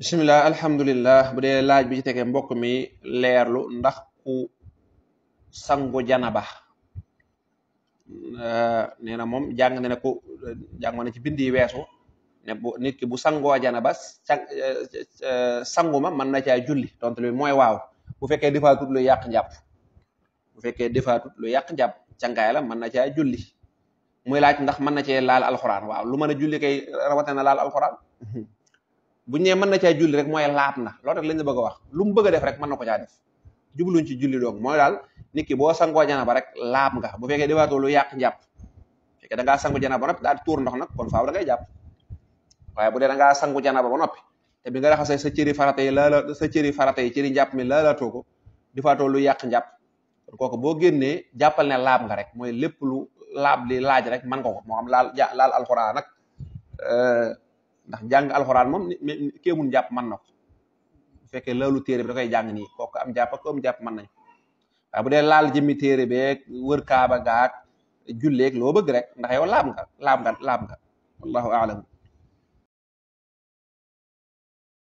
bismillah alhamdulillah bu dee laaj bi ci tege mbokk mi leerlu ndax ku sangu janaba nee na moom jàng na ne ku jàngoon na ci bind yi weesu ne bu nit ki bu sangoo janaba sangu ma mën na caa julli tontu li mooy waaw bu fekkee defaatut lu yàq njàpp bu fekkee defaatut lu yàq njàpp cangaay la mën na caa julli muy laaj ndax mën na cee laal alxuraan waaw lu mën a julli kay rawatina laal alxuraan buñ nee mën na caa julli rek mooy laab na loolu rek lañ la bëgg a wax lu mu bëgg a def rek mën na ko caa def jubluñ ci julli doog mooy daal nit ki boo sangoo janaba rek laab nga bu fekkee defaatoo lu yàq njàpp fekkee da ngaa sangu janaba ba noppi daal di tuur ndox nag kon faaw da ngay jàpp waaye bu dee da ngaa sangu janaba ba noppi te bi nga raxasee sa cëri farata yi cëri njàpp mi laalaatoo ko defaatoo lu yàq njàpp kon kooku boo génnee jàppal ne laab nga rek mooy lépp lu laab li laaj rek mën nga ko moo xam laal alxuraan nag ndax jàng alxuraan moom kéemun jàpp mën na ko bu fekkee laalu téere bi da koy jàng nii kooku am jàpp ak am jàpp mën nañ waaye bu dee laal jëmmi téere beeg wër kaaba gaag julleeg loo bëgg rek ndax yow laab nga wallahu aalam